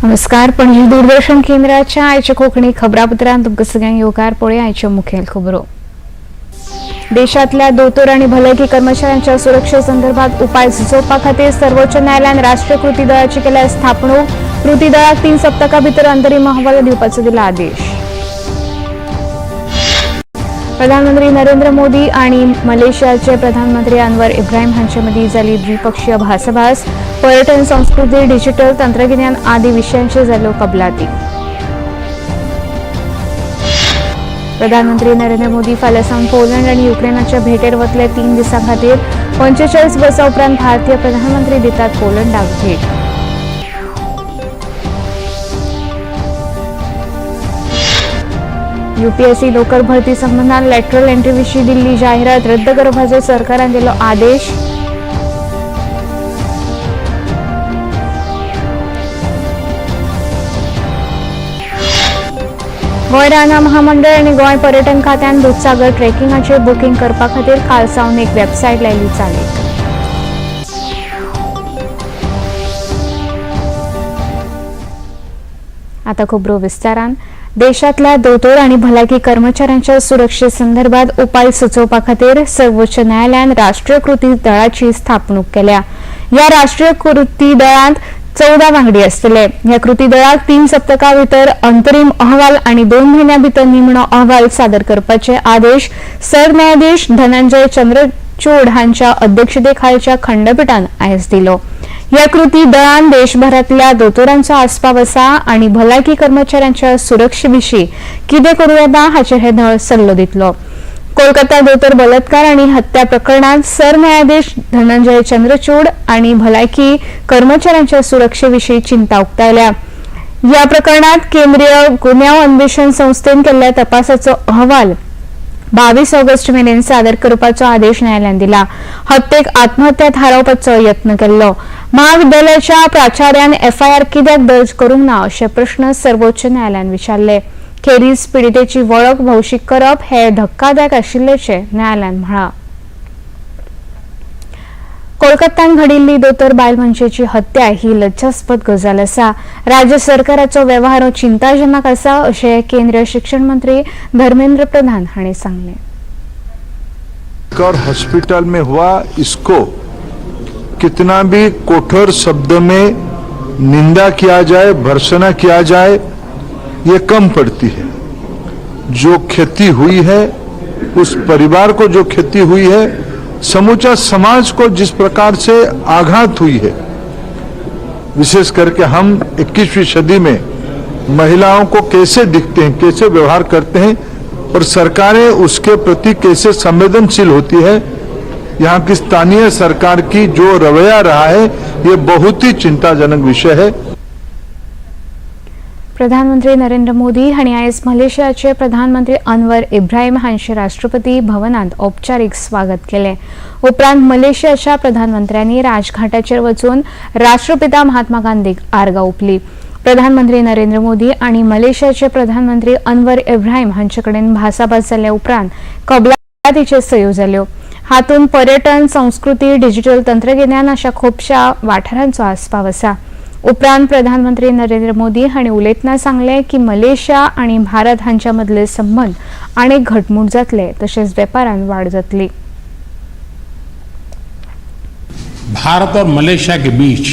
नमस्कार, पणजी दूरदर्शन केंद्राच्या आयच्या कोंकणी खबरापत्रांत तुमकां सगळ्यांक येवकार. पळोवया आयच्यो मुखेल खबरो. देशांतल्या दोतोर आनी भलायकी कर्मचाऱ्यांच्या सुरक्षे संदर्भात उपाय सुचोवपा खातीर सर्वोच्च न्यायालयान राष्ट्रीय कृती दळाची केल्या स्थापणूक. कृती दळाक 3 सप्तका भितर अंतरीम अहवाल दिवपाचो दिला आदेश. प्रधानमंत्री नरेंद्र मोदी आणि मलेशियाचे प्रधानमंत्री अनवर इब्राहिम हांचे मदीं जाली द्विपक्षीय भासाभास. पर्यटन, संस्कृती, डिजिटल तंत्रगिन्यान आदी विशयांचेर जाल्यो कबलाती. प्रधानमंत्री नरेंद्र मोदी फाल्यां सावन पोलंड आनी युक्रेनाच्या भेटेर वतले. 3 दिसां खातीर. 45 वर्सां उपरांत भारतीय प्रधानमंत्री दितात पोलंडाक भेट. यूपीएससी नोकर भरती संबंधात लॅटरल एंट्री विशीं दिल्ली जाहिरात रद्द करपाचो सरकारान दिलो आदेश. गोंय रानां महामंडळ आनी गोंय पर्यटन खात्यान दुदसागर ट्रेकिंगाचेर बुकींग करपा खातीर काल सावन एक वेबसायट लायली चालीक. आता खबरो विस्तारान. देशातल्या दोतोर आनी भलायकी कर्मचाऱ्यांच्या सुरक्षे संदर्भात उपाय सुचोवपा खातीर सर्वोच्च न्यायालयान राष्ट्रीय कृती दळाची स्थापणूक केल्या. ह्या राष्ट्रीय कृती दळांत 14 वांगडी आसतले. ह्या कृती दळाक 3 सप्तका भितर अंतरीम अहवाल आनी 2 म्हयन्या भितर निमणो अहवाल सादर करपाचे आदेश सरन्यायाधीश धनंजय चंद्रचूड हांच्या अध्यक्षतेखालच्या खंडपीठान आयज दिलो. ह्या कृती दळान देशभरांतल्या दोतोरांचो आस्पाव आसा आनी भलायकी कर्मचाऱ्यांच्या सुरक्षे विशीं कितें करूं येता हाचेर हे दळ सल्लो दितलो. कोलकाता दोतोर बलात्कार आनी हत्या प्रकरणांत सरन्यायाधीश धनंजय चंद्रचूड आनी भलायकी कर्मचाऱ्यांच्या सुरक्षे विशीं चिंता उक्तायल्या. ह्या प्रकरणात केंद्रीय गुन्यांव अन्वेषण संस्थेन केल्ल्या तपासाचो अहवाल 22 ऑगस्ट मेरेन सादर करपाचो आदेश न्यायालयान दिला. हत्येक आत्महत्या थारावपाचो यत्न केल्लो. महाविद्यालयाच्या प्राचार्यान एफआयआर कित्याक दर्ज करूंक ना अशे प्रश्न सर्वोच्च न्यायालयान विचारले. खेरीज पिडितेची वळख भौशीक करप हे धक्कादायक आशिल्ल्याचें न्यायालयान म्हळां. कोलकात्यान घडिल्ली दोतोर बायल मनशेची हत्या ही लज्जास्पद गजाल आसा. राज्य सरकाराचो वेव्हार हो चिंताजनक आसा अशें केंद्रीय शिक्षण मंत्री धर्मेंद्र प्रधान हांणी सांगलें. और हॉस्पिटल में हुआ, इसको कितना भी कठोर शब्द में निंदा किया जाए, भर्त्सना किया जाए, ये कम पड़ती है. जो क्षति हुई है, उस परिवार को जो क्षति हुई है, समूचा समाज को जिस प्रकार से आघात हुई है, विशेष करके हम 21वीं सदी में महिलाओं को कैसे दिखते हैं, कैसे व्यवहार करते हैं और सरकारें उसके प्रति कैसे संवेदनशील होती है, यहाँ की स्थानीय सरकार की जो रवैया रहा है, ये बहुत ही चिंताजनक विषय है. प्रधानमंत्री नरेंद्र मोदी हांणी आयज मलेशियाचे प्रधानमंत्री अनवर इब्राहिम हांचे राष्ट्रपती भवनांत औपचारीक स्वागत केलें. उपरांत मलेशियाच्या प्रधानमंत्र्यांनी राजघाटाचेर वचून राष्ट्रपिता महात्मा गांधीक आर्गां ओंपली. प्रधानमंत्री नरेंद्र मोदी आनी मलेशियाचे प्रधानमंत्री अनवर इब्राहिम हांचे कडेन भासाभास जाल्या उपरांत कबलातीच्यो सयो जाल्यो. हातूंत पर्यटन, संस्कृती, डिजिटल तंत्रगिन्यान अशा खुबश्या वाठारांचो आस्पाव आसा. उपरांत प्रधानमंत्री नरेंद्र मोदी हांणी उलयतना सांगलें की मलेशिया आनी भारत हांच्या मदले संबंद आनीक घटमूट जातले, तशेंच वेपारान वाड जातली. भारत और मलेशिया के बीच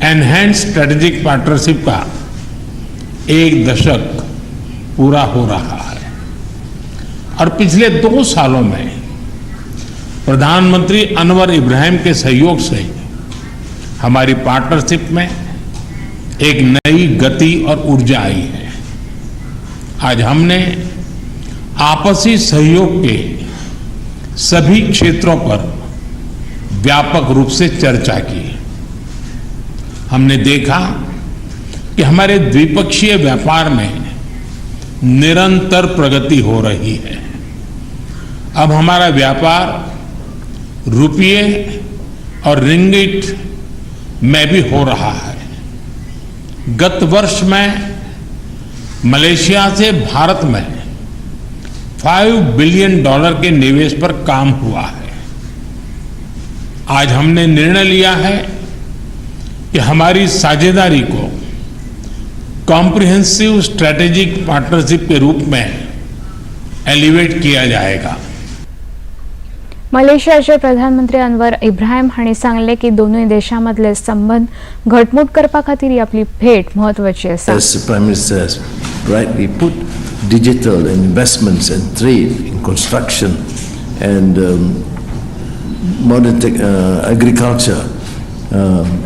एनहेंस स्ट्रेटेजिक पार्टनरशिप का एक दशक पूरा हो रहा है और पिछले 2 सालों में प्रधानमंत्री अनवर इब्राहिम के सहयोग से हमारी पार्टनरशिप में एक नई गति और ऊर्जा आई है. आज हमने आपसी सहयोग के सभी क्षेत्रों पर व्यापक रूप से चर्चा की. हमने देखा कि हमारे द्विपक्षीय व्यापार में निरंतर प्रगति हो रही है. अब हमारा व्यापार रुपये और रिंगिट में भी हो रहा है. गत वर्ष में मलेशिया से भारत में $5 बिलियन के निवेश पर काम हुआ है. आज हमने निर्णय लिया है कि हमारी साझेदारी को कॉम्प्रिहेंसिव स्ट्रैटेजिक पार्टनरशिप के रूप में एलिवेट किया जाएगा। मलेशियाचे प्रधानमंत्री अनवर इब्राहिम हांणी सांगले की दोनूय देशां मदले संबंद घटमूट करपा खातीर ही आपली भेट म्हत्वाची आसा। As the Prime Minister has rightly put, digital investments and trade in construction and modern agriculture,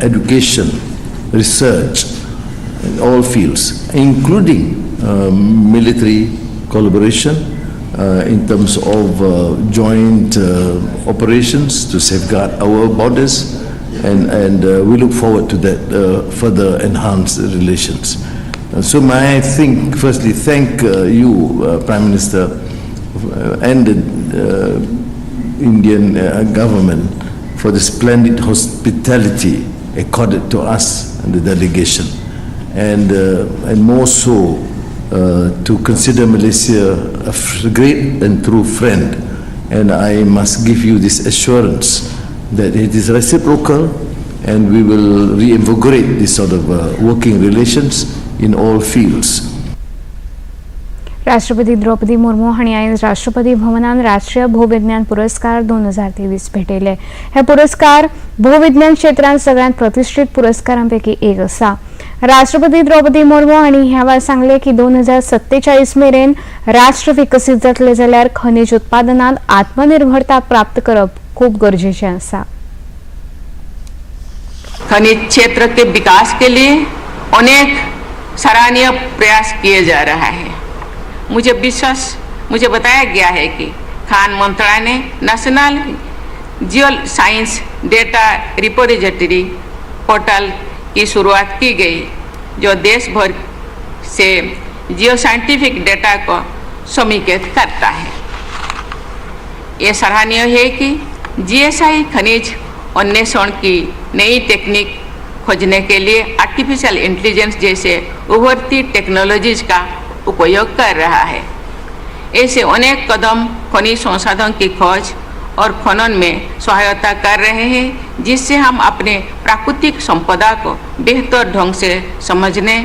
education, research, in all fields, including military collaboration in terms of joint operations to safeguard our borders, and we look forward to that further enhanced relations. So may I think, firstly, thank you, Prime Minister, and the Indian government for the splendid hospitality accorded to us and the delegation, and more so to consider Malaysia a great and true friend. And I must give you this assurance that it is reciprocal, and we will reinvigorate this sort of working relations in all fields. राष्ट्रपती द्रौपदी मुर्मू हांणी आयज राष्ट्रपती भवनान राष्ट्रीय भूविज्ञान पुरस्कार 2023 भेटयले। हे पुरस्कार भूविज्ञान क्षेत्रांत सगळ्यात प्रतिश्ठीत पुरस्कारांपैकी एक आसा। राष्ट्रपती द्रौपदी मुर्मू हांणी ह्या वेळार सांगले की 2047 मेरेन राष्ट्र विकसीत जातले जाल्यार खनीज उत्पादनात आत्मनिर्भरता प्राप्त करप खूब गरजेचें आसा। खनिज क्षेत्र के विकास के लिए अनेक सराहनीय प्रयास किए जा रहा है। मुझे बताया गया है कि खान मंत्रालय ने National Geo Science Data Repository Portal की शुरुआत की गई, जो देश भर से जियो साइंटिफिक डेटा को समेकित करता है। ये सराहनीय है कि जीएसआई खनिज अन्वेषण की नई टेक्निक खोजने के लिए आर्टिफिशियल इंटेलिजेंस जैसे उभरती टेक्नोलॉजीज का उपयोग कर रहा है। ऐसे अनेक कदम खनिज संसाधन की खोज और खनन में सहायता कर रहे हैं, जिससे हम अपने प्राकृतिक संपदा को बेहतर ढंग से समझने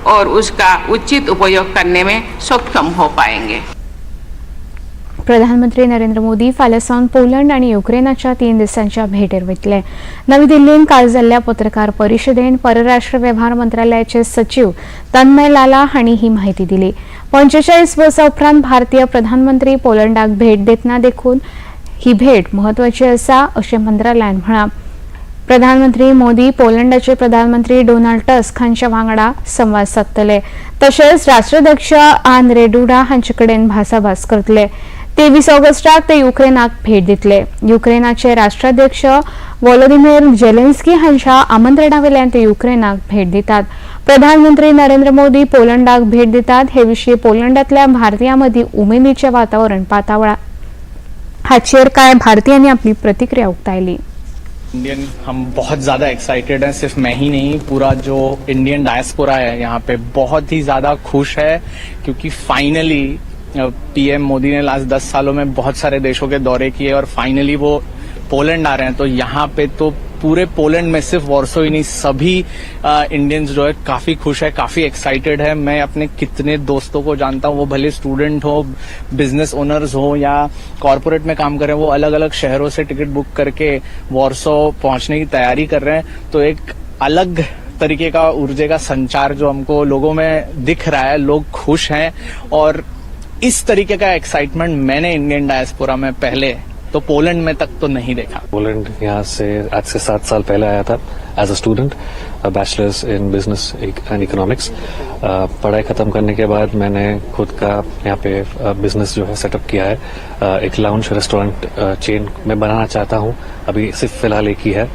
और उसका उचित उपयोग करने में सक्षम हो पाएंगे। प्रधानमंत्री नरेंद्र मोदी फाल्यां सावन पोलंड आनी युक्रेनाच्या 3 दिसांच्या भेटेर वयतले। नवी दिल्लीन काल जाल्ल्या पत्रकार परिशदेन परराष्ट्र वेव्हार मंत्रालयाचे सचिव तन्मय लाला हांणी ही म्हायती दिली। 45 वर्सां उपरांत भारतीय प्रधानमंत्री पोलंडाक भेट दितना देखून ही भेट म्हत्वाची आसा अशें मंत्रालयान म्हळां। प्रधानमंत्री मोदी पोलंडाचे प्रधानमंत्री डोनाल्ड टस्क हांच्या वांगडा संवाद सादतले, तशेंच राष्ट्राध्यक्ष आंद्रे डुडा हांचे कडेन भासाभास करतले। 23 ऑगस्टाक ते युक्रेनाक भेट दितले। युक्रेनाचे राष्ट्राध्यक्ष वॉलोदिमीर जेलेन्स्की हांच्या आमंत्रणावेल्यान ते युक्रेनाक भेट दितात। प्रधानमंत्री नरेंद्र मोदी पोलंडाक भेट दितात हे विशीं पोलंडांतल्या भारतीयां मदीं उमेदीचें वातावरण पातावळा। हाचेर कांय भारतीयांनी आपली प्रतिक्रिया उक्तायली। इंडियन हम बहुत ज़्यादा एक्साइटेड हैं। सिर्फ मैं ही नहीं, पूरा जो इंडियन डायस्पोरा है यहाँ पे बहुत ही ज़्यादा खुश है, क्योंकि फाइनली पीएम मोदी ने लास्ट 10 सालों में बहुत सारे देशों के दौरे किए और फाइनली वो पोलैंड आ रहे हैं। तो यहाँ पे तो पूरे पोलैंड में, सिर्फ वॉर्सो ही नहीं, सभी इंडियंस जो है काफी खुश है, काफी एक्साइटेड है। मैं अपने कितने दोस्तों को जानता हूँ, वो भले स्टूडेंट हो, बिजनेस ओनर्स हो या कॉरपोरेट में काम कर रहे हैं, वो अलग अलग शहरों से टिकट बुक करके वॉर्सो पहुंचने की तैयारी कर रहे हैं। तो एक अलग तरीके का ऊर्जा का संचार जो हमको लोगों में दिख रहा है, लोग खुश हैं और इस तरीके का एक्साइटमेंट मैंने इंडियन डायस्पोरा में पहले तो पोलैंड में तक तो नहीं देखा। पोलैंड यहाँ से आज से 7 साल पहले आया था as a student, bachelors in business and economics. पढ़ाई ख़त्म करने के बाद मैंने खुद का यहाँ पे बिजनेस जो है सेटअप किया है। एक लाउंज रेस्टोरेंट चेन मैं बनाना चाहता हूँ। अभी सिर्फ फिलहाल एक ही है,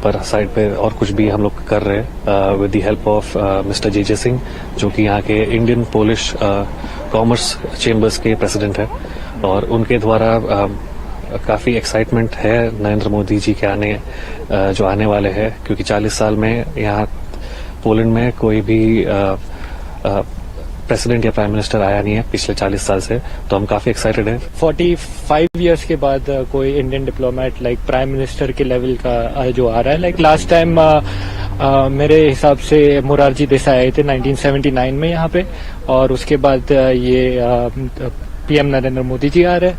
पर साइड पे और कुछ भी हम लोग कर रहे हैं with the help of Mister जे जे सिंह, जो कि यहाँ K Indian Polish commerce chambers K president हैं और उनके द्वारा काफ़ी एक्साइटमेंट है नरेंद्र मोदी जी के आने जो आने वाले हैं, क्योंकि 40 साल में यहाँ पोलैंड में कोई भी प्रेसिडेंट या प्राइम मिनिस्टर आया नहीं है पिछले 40 साल से, तो हम काफ़ी एक्साइटेड हैं। 45 इयर्स के बाद कोई Indian diplomat, like prime minister K level का जो आ रहा है, लाइक लास्ट टाइम मेरे हिसाब से मोरारजी देसाई आए थे 1979 में यहाँ पे और उसके बाद ये पीएम नरेंद्र मोदी जी आ रहे हैं.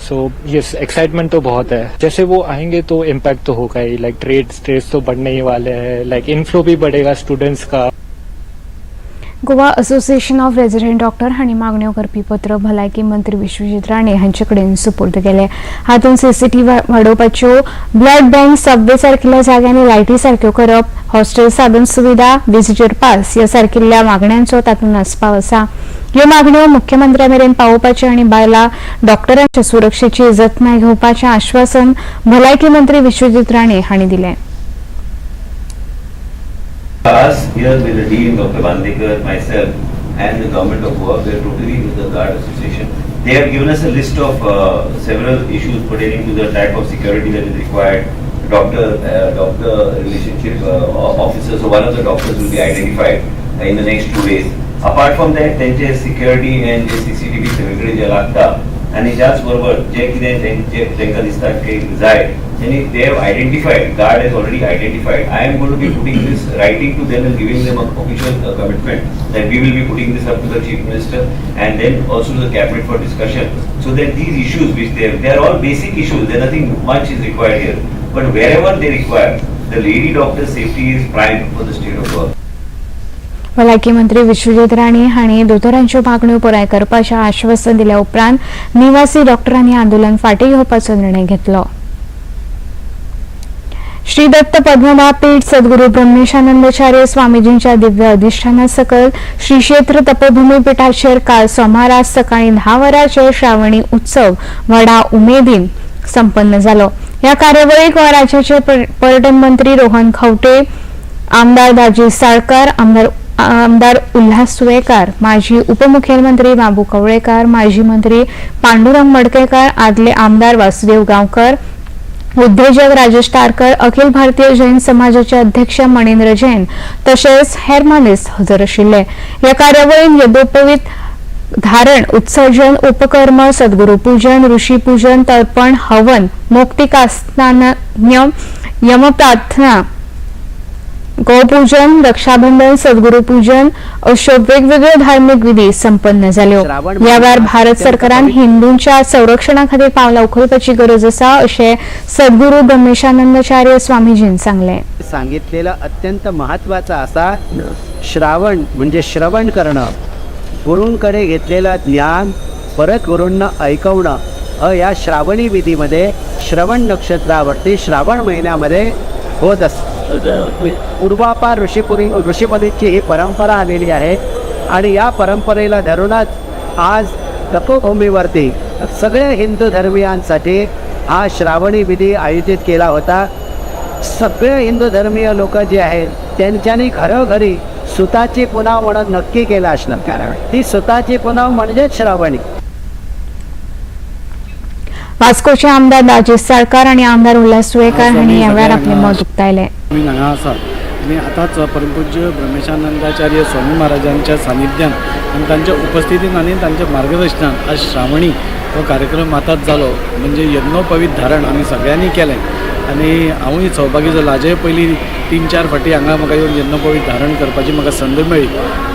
सो यस, एक्साइटमेंट तो बहुत है. जैसे वो आएंगे तो इम्पैक्ट तो होगा ही. लाइक ट्रेड ट्रेड्स तो बढ़ने ही वाले हैं, लाइक इनफ्लो भी बढ़ेगा स्टूडेंट्स का. Goa association of resident doctor हांणी मागण्यो करपी पत्र भलायकी मंत्री विश्वजीत राणे हांचे कडेन सुपूर्द केले. हातूंत सीसीटीव्ही वाडोवपाच्यो, ब्लड बँक, सबवे सारकिल्ल्या जाग्यांनी लायटी सारक्यो करप, हॉस्टेल साधन सुविधा, विजिटर पास ह्या सारकिल्ल्या मागण्यांचो तातूंत आस्पाव आसा. ह्यो मागण्यो मुख्यमंत्र्या मेरेन पावोवपाचे आनी बायलां डॉक्टरांच्या सुरक्षेची जतनाय घेवपाचें आश्वासन भलायकी मंत्री विश्वजीत राणे हांणी दिलें. Us here with the dean, Dr. Bandekar, myself, and the government of Goa, we are totally with the Guard Association. They have given us a list of several issues pertaining to the type of security that is required, doctor relationship officer. So one of the doctors will be identified in the next 2 days. Apart from that, त्यांचे security and J CCTV सगळीकडे जे लागता आणि त्याच बरोबर जे कितें तेंचे तांकां दिसता की जाय त्यांनी, they have identified, guard has already identified. I am going to be putting this writing to them and giving them an official commitment that we will be putting this up to the Chief Minister and then also to the cabinet for discussion, so that these issues which they have, they are all basic issues, there nothing much is required here. But wherever they require, the lady doctor safety is prime for the state of Goa. भलायकी मंत्री विश्वजीत राणे हांणी दोतोरांच्यो मागण्यो पुराय करपाचें आश्वासन दिल्या उपरांत निवासी डॉक्टरांनी आंदोलन फाटीं घेवपाचो निर्णय घेतलो. श्री दत्त पद्मनाभ पीठ सद्गुरू ब्रह्मेशानंदाचार्य स्वामीजींच्या दिव्य अधिष्ठाना सकल श्री क्षेत्र तपोभूमी पीठाचेर काल सोमारा सकाळी 10 वरांचेर श्रावणी उत्सव व्हडा उमेदीन संपन्न जालो. ह्या कार्यावळीक गोंय राज्याचे पर्यटन मंत्री रोहन खंवटे, आमदार दाजी साळकार, आमदार आमदार उल्हास तुयेकार, माजी उपमुख्यमंत्री बाबू कवळेकार, माजी मंत्री पांडुरंग मडकेकार, आदले आमदार वासुदेव गांवकर, उद्योजक राजेश तारकर, अखिल भारतीय जैन समाजाचे अध्यक्ष मणेंद्र जैन तशेंच हेर मानेस्त हजर आशिल्ले. ह्या कार्यावळीत यज्ञोपवीत धारण, उत्सर्जन, उपकर्म, सद्गुरू पूजन, ऋषी पूजन, तर्पण, हवन, मौक्तिकास्नान्य, यमप्रार्थना, गोपूजन, रक्षाबंधन, सद्गुरू पूजन अश्यो वेगवेगळ्यो धार्मिक विधी संपन्न जाल्यो. श्रावण ह्या वेळार महिन्यात भारत अत्यंत सरकारान पवित्र हिंदूंच्या संरक्षणा खातीर पावलां उखलपाची गरज आसा अशें सद्गुरू ब्रह्मेशानंदाचार्य स्वामीजीन सांगलें. सांगितलेला अत्यंत महत्वाचा असा श्रावण म्हणजे श्रवण करणं, गुरूंकडे घेतलेलं ज्ञान परत गुरूंना ऐकवणं या श्रावणी विधीमध्ये श्रवण नक्षत्रावरती श्रावण महिन्यामध्ये होत असतं. पूर्वापार ऋषीपुरी ऋषीमुनींची ही परंपरा आलेली आहे आणि या परंपरेला धरूनच आज तपोभूमीवरती सगळ्या हिंदू धर्मियांसाठी हा श्रावणी विधी आयोजित केला होता. सगळे हिंदू धर्मीय लोक जे आहेत त्यांच्यानी घरोघरी सुताची पुनव म्हणून नक्की केलं असणार, कारण ती सुताची पुनव म्हणजेच श्रावणी. वास्कोचे आमदार दाजी साळकार आणि आमदार उल्हास तुयेकार आज हांणी आमी ह्या वेळार आपलें सगळ्यांना मत उक्तायलें. आमी हांगा आसात आनी आतांच परमपूज्य ब्रह्मेशानंदाचार्य स्वामी महाराजांच्या सानिध्यान आनी तांच्या उपस्थितीन आनी तांच्या मार्गदर्शनान आज श्रावणी हो कार्यक्रम आतांच जालो. म्हणजे यज्ञोपवीत धारण आमी सगळ्यांनी केलें आनी हांवूय सौभागी जालो. हाजे पयलीं तीन चार फावटी हांगा म्हाका येवन यज्ञोपवीत धारण करपाची म्हाका संद मेळ्ळी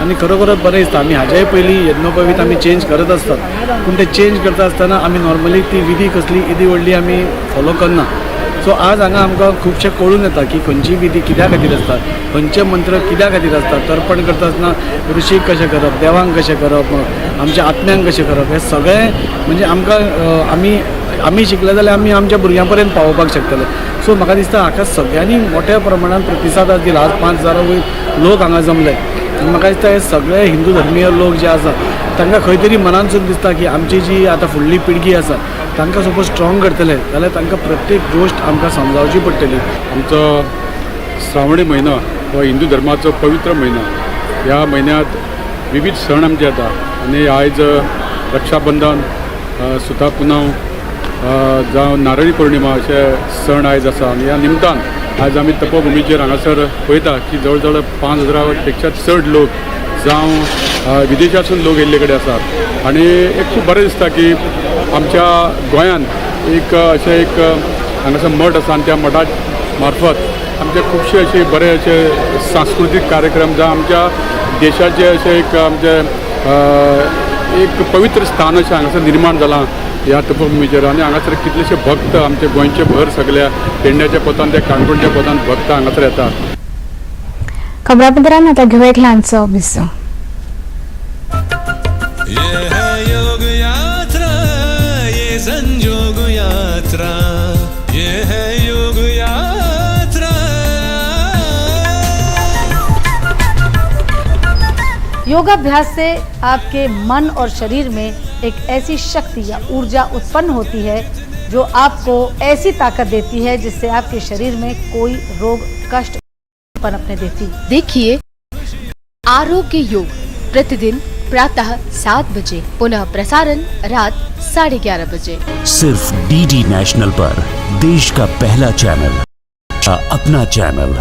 आनी खरोखरच बरें दिसता. आमी हाजेय पयलीं यज्ञोपवीत आमी चेंज करत आसतात, पूण ते चेंज करता आसतना आमी नॉर्मली ती विधी कसली येदी व्हडली आमी फॉलो करना. सो आज हांगा आमकां खुबशें कळून येता की खंयची विधी कित्या खातीर आसता, खंयचे मंत्र कित्या खातीर आसता, तर्पण करता आसतना ऋषीक कशें करप, देवांक कशें करप, आमच्या आत्म्यांक कशें करप, हें सगळें म्हणजे आमकां आमी आमी शिकले जाल्यार आमी आमच्या भुरग्यां पर्यंत पावोवपाक शकतले. सो म्हाका दिसता हाका सगळ्यांनी मोठ्या प्रमाणान प्रतिसाद आज दिला. आज 5 हजारा वयर लोक हांगा जमले आनी म्हाका दिसता हे सगळे हिंदू धर्मीय लोक जे आसा तांकां खंय तरी मनानसून दिसता की आमची जी आतां फुडली पिळगी आसा तांकां सपोज स्ट्रॉंग करतले जाल्यार तांकां प्रत्येक गोश्ट आमकां समजावची पडटली. आमचो श्रावणी म्हयनो हो हिंदू धर्माचो पवित्र म्हयनो. ह्या म्हयन्यांत विविध सण आमचे येता आनी आयज रक्षाबंधन, सुता पुनव जावं नारळी पौर्णिमा अशे सण आयज आसा. आनी ह्या निमतान आयज आमी तपोभुमीचेर हांगासर पळयता की जवळ जवळ 5 हजारा पेक्षा चड लोक जावं विदेशासून लोक येयल्ले कडेन आसात. आनी एक खूब बरें दिसता की आमच्या गोंयांत एक अशें एक हांगासर मठ आसा आनी त्या मठा मार्फत आमचे खुबशे अशे बरे अशे सांस्कृतीक कार्यक्रम जावं आमच्या देशाचे अशें एक आमचे एक पवित्र स्थान अशें हांगासर निर्माण जालां ह्या तपोभुमीचेर. आनी हांगासर कितलेशे भक्त आमचे गोंयचे भर सगळ्या पेडण्याच्या पोतान ते काणकोणच्या पोतान भक्त हांगासर येतात. खबरापत्रांत आता घेवया एक ल्हानसो विसव. ये है योग यात्रा, ये संजोग यात्रा, ये है योग यात्रा. योगाभ्यास से आपके मन और शरीर में एक ऐसी शक्ति या ऊर्जा उत्पन्न होती है जो आपको ऐसी ताकत देती है जिससे आपके शरीर में कोई रोग कष्ट पनपने देती. देखिए आरोग्य योग प्रतिदिन प्रातः 7 बजे, पुनः प्रसारण रात 11:30 बजे। सिर्फ डीडी नेशनल पर देश का पहला चैनल, अपना चैनल।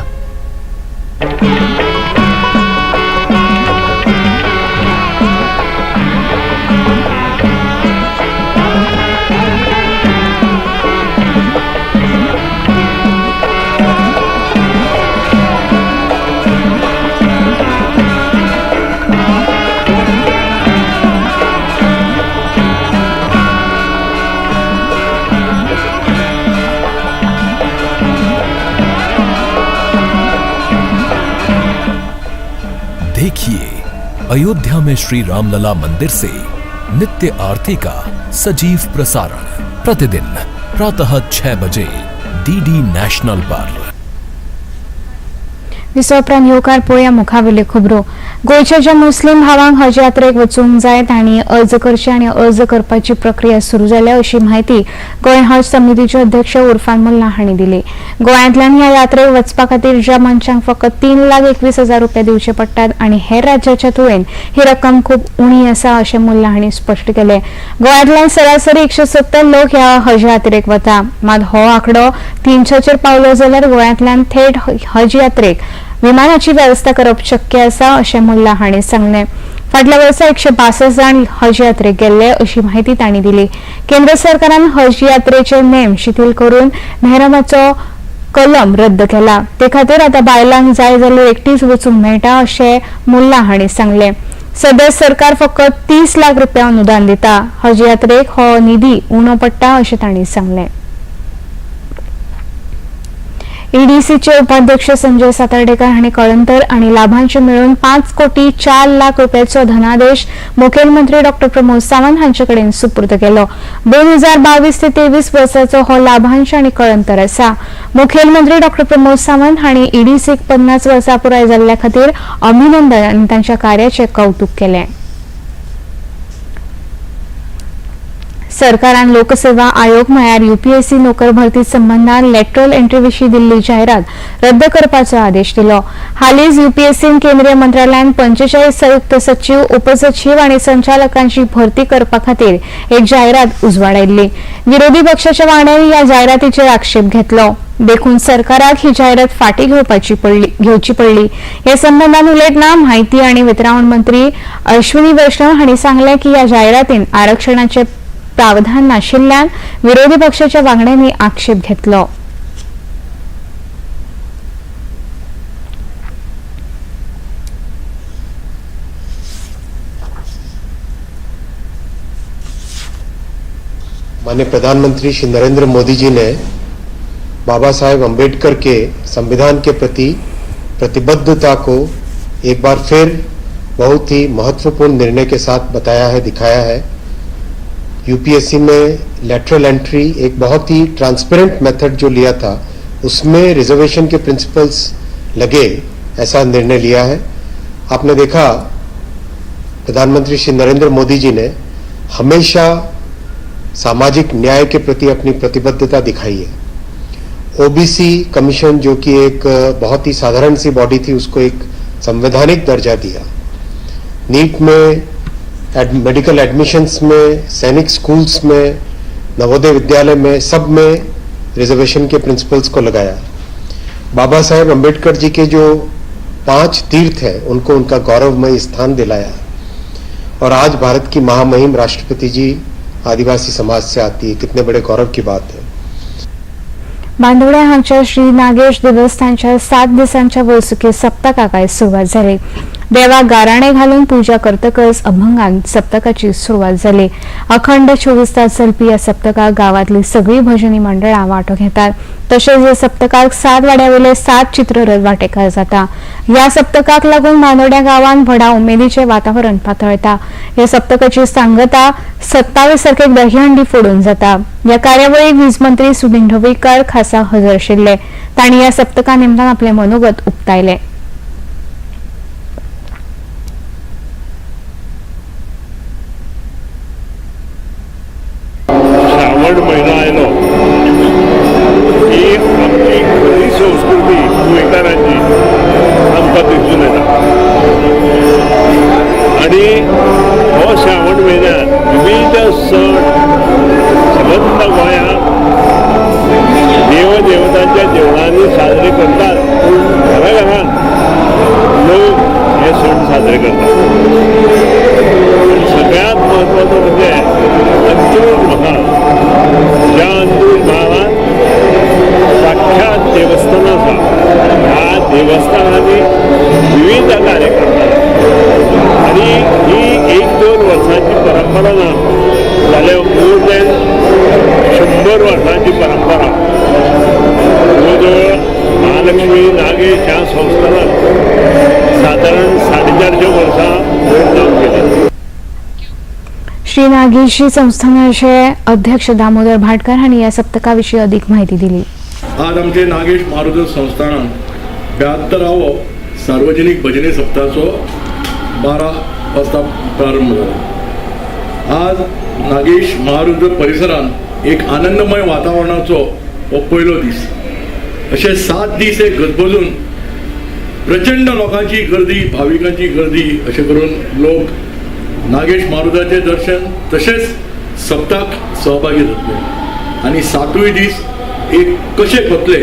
देखिए अयोध्या में श्री रामलला मंदिर से नित्य आरती का सजीव प्रसारण प्रतिदिन प्रातः 6 बजे डीडी नेशनल पर। विसवा उपरांत येवकार पळोवया मुखावेल्यो खबरो. गोंयच्या ज्या मुस्लीम भावांक हज यात्रेक वचूंक जाय तांणी अर्ज करचे आनी अर्ज करपाची प्रक्रिया सुरू जाल्या अशी म्हायती गोंय हज समितीचे अध्यक्ष उर्फान मुल्ला हांणी दिली. गोंयांतल्यान ह्या यात्रेक वचपा खातीर ज्या मनशांक फकत 3,21,000 रुपया दिवचे पडटात आनी हेर राज्याच्या तुळेन ही रक्कम खूब उणी आसा अशें मुल्ला हांणी स्पश्ट केलें. गोंयांतल्यान सरासरी 170 लोक ह्या हज यात्रेक वता, मात हो आंकडो 300चेर पावलो जाल्यार गोंयांतल्यान थेट हज यात्रेक विमानाची वेवस्था करप शक्य आसा अशें मुल्ला हांणी सांगलें. फाटल्या वर्सा 162 जाण हज यात्रेक गेल्ले अशी म्हायती तांणी दिली. केंद्र सरकारान हज यात्रेचे नेम शिथिल करून मेहरमाचो कलम रद्द केला, ते खातीर आतां बायलांक जाय जाल्यार एकटीच वचूंक मेळटा अशें मुल्ला हांणी सांगलें. सध्या सरकार फकत 30 लाख रुपया अनुदान दिता, हज यात्रेक हो निधी उणो पडटा अशें तांणी सांगलें. ईडीसीचे उपाध्यक्ष संजय सातार्डेकर हांणी कळंतर आनी लाभांश मेळून 5,04,00,000 रुपयाचो धनादेश मुखेलमंत्री डॉ प्रमोद सावंत हांचे कडेन सुपूर्द केलो. 2022 ते 23 वर्साचो हो लाभांश आनी कळंतर आसा. मुखेलमंत्री डॉ प्रमोद सावंत हांणी ईडीसीक 50 वर्सां पुराय जाल्ल्या खातीर अभिनंदन आनी तांच्या कार्याचें कौतुक केलें. सरकारान लोकसेवा आयोग म्हळ्यार यूपीएससी नोकर भरती संबंधान लॅटरल एंट्री विशीं दिल्ली जायरात रद्द करपाचो आदेश दिलो. हालींच यूपीएससीन केंद्रीय मंत्रालयान 45 संयुक्त सचीव, उपसचीव आनी संचालकांची भरती करपा खातीर एक जायरात उजवाडायल्ली. विरोधी पक्षाच्या वांगड्यांनी ह्या जायरातीचेर आक्षेप घेतलो, देखून सरकाराक ही जायरात फाटीं घेवची पडली. हे संबंधान उलयतना म्हायती आनी वितरावण मंत्री अश्विनी वैष्णव हांणी सांगलें की ह्या जायरातीन आरक्षणाचे प्रावधान नाशिल्ल्यान विरोधी पक्षाच्या वांगड्यांनी आक्षेप घेतलो. माननीय प्रधानमंत्री श्री नरेंद्र मोदी जी ने बाबा साहेब अम्बेडकर के संविधान के प्रति प्रतिबद्धता को एक बार फिर बहुत ही महत्वपूर्ण निर्णय के साथ बताया है, दिखाया है। यूपीएससी में लेटरल एंट्री एक बहुत ही ट्रांसपेरेंट मेथड जो लिया था उसमें रिजर्वेशन के प्रिंसिपल्स लगे, ऐसा निर्णय लिया है। आपने देखा प्रधानमंत्री श्री नरेंद्र मोदी जी ने हमेशा सामाजिक न्याय के प्रति अपनी प्रतिबद्धता दिखाई है। ओबीसी कमीशन जो कि एक बहुत ही साधारण सी बॉडी थी उसको एक संवैधानिक दर्जा दिया। नीट में, मेडिकल एडमिशन्स में, सैनिक स्कूल्स में, नवोदय विद्यालय में, सब में रिजर्वेशन के प्रिंसिपल्स को लगाया। बाबा साहेब अम्बेडकर जी के जो 5 तीर्थ हैं उनको उनका गौरवमय स्थान दिलाया। और आज भारत की महामहिम राष्ट्रपति जी आदिवासी समाज से आती है, कितने बड़े गौरव की बात है। बांदोड्या हांगच्या श्री नागेश देवस्थानच्या 7 दिसांच्या वर्सुकी सप्तकाक आयज सुरवात जाली. देवाक गाराणे घालून पूजा करतकच अभंगान सप्तकाची सुरवात जाली. अखंड 24 तास चलपी ह्या सप्तकाक गांवांतली सगळीं भजनी मंडळां वांटो घेतात. तशेंच ह्या सप्तकाक 7 वाड्यावेले 7 चित्ररथ वांटेकार जाता. ह्या सप्तकाक लागून बांदोड्या गांवांत व्हडा उमेदीचें वातावरण पातळटा. ह्या सप्तकाची सांगता 27 तारखेक दहीहंडी फोडून जाता. ह्या कार्यावळीक वीज मंत्री सुदिन ढवळीकार खासा हजर आशिल्ले. तांणी ह्या सप्तका निमतान आपलें मनोगत उक्तायलें. श्रावण महिना आयलो ही आमची खरी संस्कृती गोंयकारांची आमकां दिसून येता आनी हो श्रावण म्हयन्यात विविध सण सबंद गोंयांत देवदेवतांच्या देवळांनी साजरे करतात, पूण घरा घरान लोक हे सण साजरे करतात. सगळ्यांत म्हत्वाचो म्हणजे अंत्रुज महाल, ज्या अंत्रुज महालांत साक्षात देवस्थान आसा. ह्या देवस्थानांनी विविध कार्यक्रम जातात आनी ही 1-2 वर्सांची परंपरा ना जाल्यार मोर दॅन 100 वर्सांची परंपरा. जवळ महालक्ष्मी नागेश ह्या संस्थानात सादारण 450 वर्सां वयर केली. श्री नागेशी संस्थानाचे अध्यक्ष दामोदर भाटकर हांणी ह्या सप्तका विशीं अधिक माहिती दिली. आज आमचे नागेश महारुद्र संस्थानान 72वो सार्वजनिक भजनी सप्ताहाचो 12 वाजता प्रारंभ जाला. आज नागेश महारुद्र परिसरान एक आनंदमय वातावरणाचो हो पयलो दीस. अशे 7 दीस हे गजबजून प्रचंड लोकांची गर्दी, भाविकांची गर्दी, अशें करून लोक नागेश महारुद्राचें दर्शन तशेंच सप्ताक सहभागी जातले आनी 7वूय दीस एक कशे वतले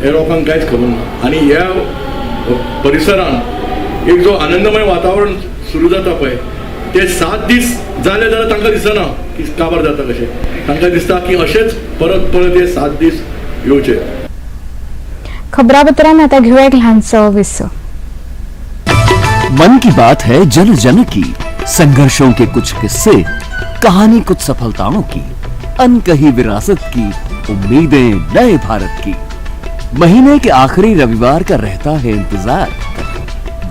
हे लोकांक कांयच खबर ना. आनी ह्या परिसरान एक जो आनंदमय वातावरण सुरू जाता पळय ते 7 दीस जाले जाल्यार तांकां दिसना की काबार जाता कशें, तांकां दिसता की अशेंच परत परत हे 7 दीस येवचे. खबरापत्रान आता घेऊया एक ल्हानसो विसव. मन की बात है जन जन की, संघर्षों के कुछ किस्से, कहानी कुछ सफलताओं की, अनकही विरासत की, उम्मीदें नए भारत की. महीने के आखिरी रविवार का रहता है इंतजार.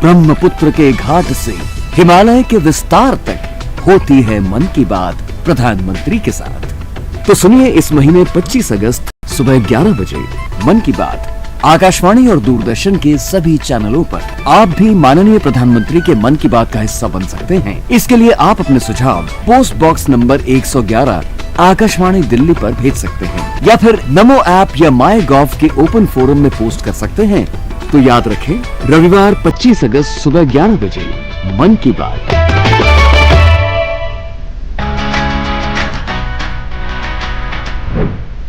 ब्रह्मपुत्र के घाट से हिमालय के विस्तार तक होती है मन की बात प्रधानमंत्री के साथ. तो सुनिए इस महीने 25 अगस्त सुबह 11 बजे मन की बात आकाशवाणी और दूरदर्शन के सभी चैनलों पर. आप भी माननीय प्रधानमंत्री के मन की बात का हिस्सा बन सकते हैं. इसके लिए आप अपने सुझाव post box number 111 Akashvani Delhi पर भेज सकते हैं या फिर नमो ऐप या माई गॉव के ओपन फोरम में पोस्ट कर सकते हैं. तो याद रखें, रविवार 25 अगस्त सुबह 11 बजे मन की बात.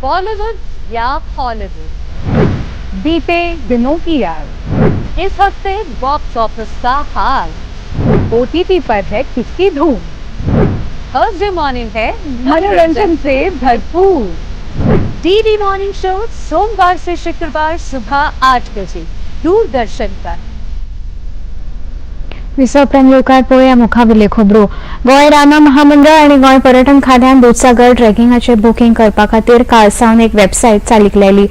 बॉलीवुड या हॉलीवुड, बीते दिनों की याद, इस हफ्ते बॉक्स ऑफिस का हाल, ओटीटी पर है किसकी धूम, थर्सडे मॉर्निंग है मनोरंजन से भरपूर, डीडी मॉर्निंग शो सोमवार से शुक्रवार सुबह 8 बजे दूरदर्शन पर. विसव उपरांत येवकार पळोवया मुखावेल्यो खबरो. गोंय रानां महामंडळ आनी गोंय पर्यटन खात्यान दुदसागर ट्रेकिंगाचें बुकींग करपा खातीर काल सावन एक वेबसायट चालीक लायली.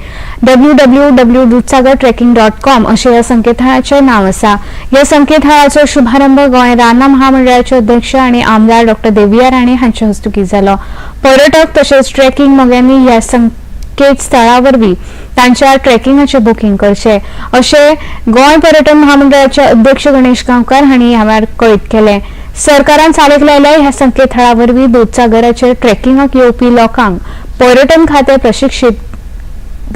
www.dudhsagartrekking.com अशें ह्या संकेतथळाचें नांव आसा. ह्या संकेतथळाचो शुभारंभ गोंय रानां महामंडळाचे अध्यक्ष आनी आमदार डॉ देविया राणे हांचे हस्तुकीं जालो. पर्यटक तशेंच ट्रेकिंग मोग्यांनी ह्या संकेतस्थळा वरवीं तांच्या ट्रेकिंगाचें बुकींग करचें अशें गोंय पर्यटन महामंडळाचे अध्यक्ष गणेश गांवकार हांणी ह्या वेळार कळीत केलें. सरकारान चालीक लायल्या ह्या संकेतथळा वरवीं दुदसागराचेर ट्रेकिंगाक येवपी लोकांक पर्यटन खातें प्रशिक्षीत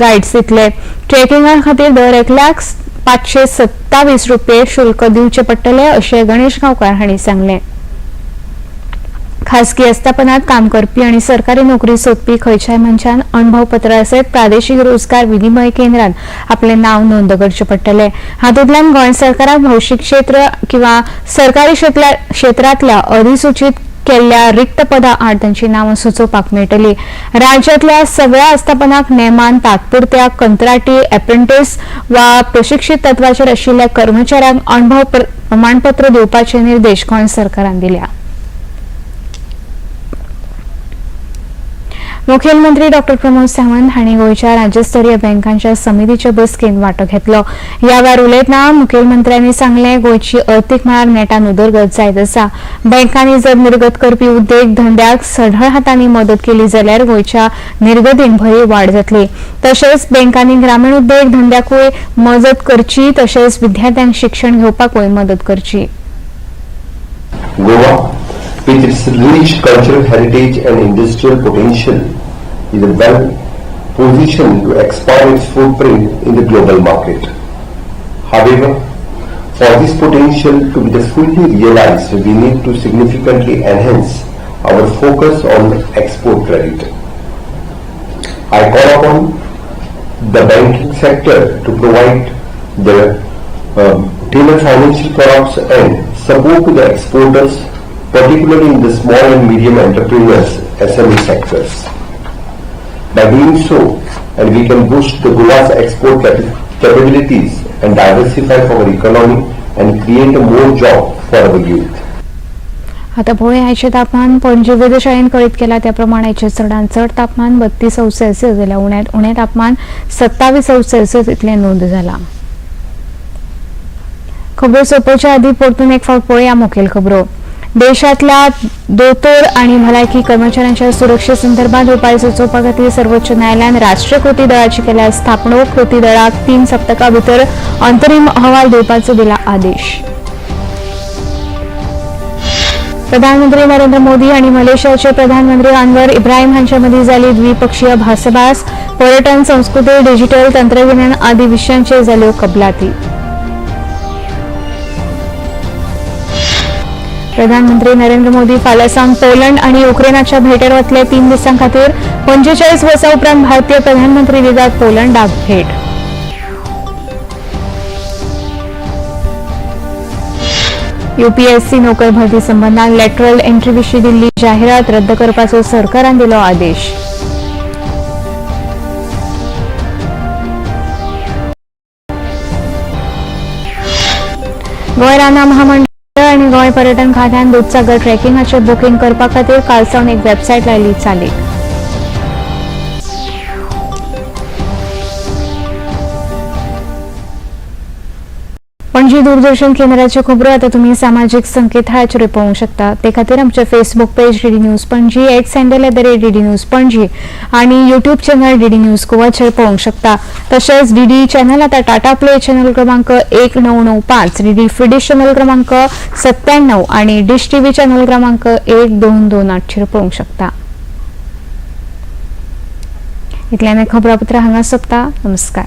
गायड्स दितले. ट्रेकिंगा खातीर दर एकल्याक 527 रुपये शुल्क दिवचें पडटलें अशें गणेश गांवकार हांणी सांगलें. खासगी आस्थापनात काम करपी आनी सरकारी नोकरी सोदपी खंयच्याय मनशान अणभवपत्रा सयत प्रादेशीक रोजगार विनिमय केंद्रात आपलें नांव नोंद करचें पडटलें. हातूंतल्यान गोंय सरकाराक भौशीक क्षेत्र किंवा सरकारी क्षेत्रांतल्या अधिसूचीत केल्ल्या रिक्त पदां आड तांची नांवां सुचोवपाक मेळटली. राज्यांतल्या सगळ्या आस्थापनांक नेमान तात्पुरत्या कंत्राटी अप्रेंटीस वा प्रशिक्षीत तत्वाचेर आशिल्ल्या कर्मचाऱ्यांक अणभव प्रमाणपत्र दिवपाचे निर्देश गोंय सरकारान दिल्या. मुखेलमंत्री डॉ प्रमोद सावंत हांणी गोंयच्या राज्यस्तरीय बँकांच्या समितीच्या बसकेंत वांटो घेतलो. ह्या वेळार उलयतना मुखेलमंत्र्यांनी सांगलें, गोंयची अर्थीक मळार नेटान उदरगत जायत आसा. बँकांनी जर निर्गत करपी उद्देग धंद्याक सढळ हातांनी मदत केली जाल्यार गोंयच्या निर्गतीन भरीव वाड जातली. तशेंच बँकांनी ग्रामीण उद्देग धंद्याकूय मजत करची, तशेंच विद्यार्थ्यांक शिक्षण घेवपाकूय मदत करची. Goa, with its rich cultural heritage and industrial potential, is well positioned to expand its footprint in the global market. However, for this potential to be fully realized, we need to significantly enhance our focus on export credit. I call upon the banking sector to provide the tailored financial products and support to the exporters, particularly in the small and medium entrepreneurs SME sectors. By doing so, and we can boost the Goa's export capabilities and diversify our economy and create a more job for our youth. आता पळोवया आयचें तापमान. पणजे वेधशाळेन कळीत केला त्या प्रमाण आयचें चडांत चड तापमान 32 अंश सेल्सियस जाल्यार उण्यांत उणें तापमान 27 अंश सेल्सियस इतलें नोंद जालां. खबरो सोंपोवच्या आदी परतून एक फावट पळोवया मुखेल खबरो. देशांतल्या दोतोर आनी भलायकी कर्मचाऱ्यांच्या सुरक्षे संदर्भात उपाय सुचोवपा खातीर सर्वोच्च न्यायालयान राष्ट्रीय कृती दळाची केल्या स्थापणूक. कृती दळाक 3 सप्तकां भितर अंतरीम अहवाल दिवपाचो दिला आदेश. प्रधानमंत्री नरेंद्र मोदी आनी मलेशियाचे प्रधानमंत्री अनवर इब्राहिम हांचे मदीं जाली द्विपक्षीय भासाभास. पर्यटन, संस्कृती, डिजिटल तंत्रगिन्यान आदी विशयांचेर जाल्यो कबलाती. प्रधानमंत्री नरेंद्र मोदी फाल्यां सावन पोलंड आनी युक्रेनाच्या भेटेर वतले. 3 दिसां खातीर 45 वर्सां उपरांत भारतीय प्रधानमंत्री दितात पोलंडाक भेट. यूपीएससी नोकर भरती संबंधान लॅटरल एंट्री विशीं दिल्ली जाहिरात रद्द करपाचो सरकारान दिलो आदेश. गोंय रानां महामंडळ आनी गोंय पर्यटन खात्यान दुदसागर ट्रेकिंगाचें बुकींग करपा खातीर काल सावन एक वेबसायट लायली चालीक. पणजी दूरदर्शन केंद्राच्यो खबरो आतां तुमी सामाजीक संकेतथळाचेर पळोवंक शकता. ते खातीर आमचें Facebook page DD news Panaji, X handle @DD news Panaji आनी यूट्यूब चॅनल डीडी न्यूज गोवाचेर पळोवंक शकता. तशेंच डीडी चॅनल आतां टाटा प्ले चॅनल क्रमांक 1995, डीडी फ्री चॅनल क्रमांक 97 आनी डिश टीव्ही चॅनल क्रमांक 1228 पळोवंक शकता. इतल्यान खबरापत्र हांगा सोंपता. नमस्कार.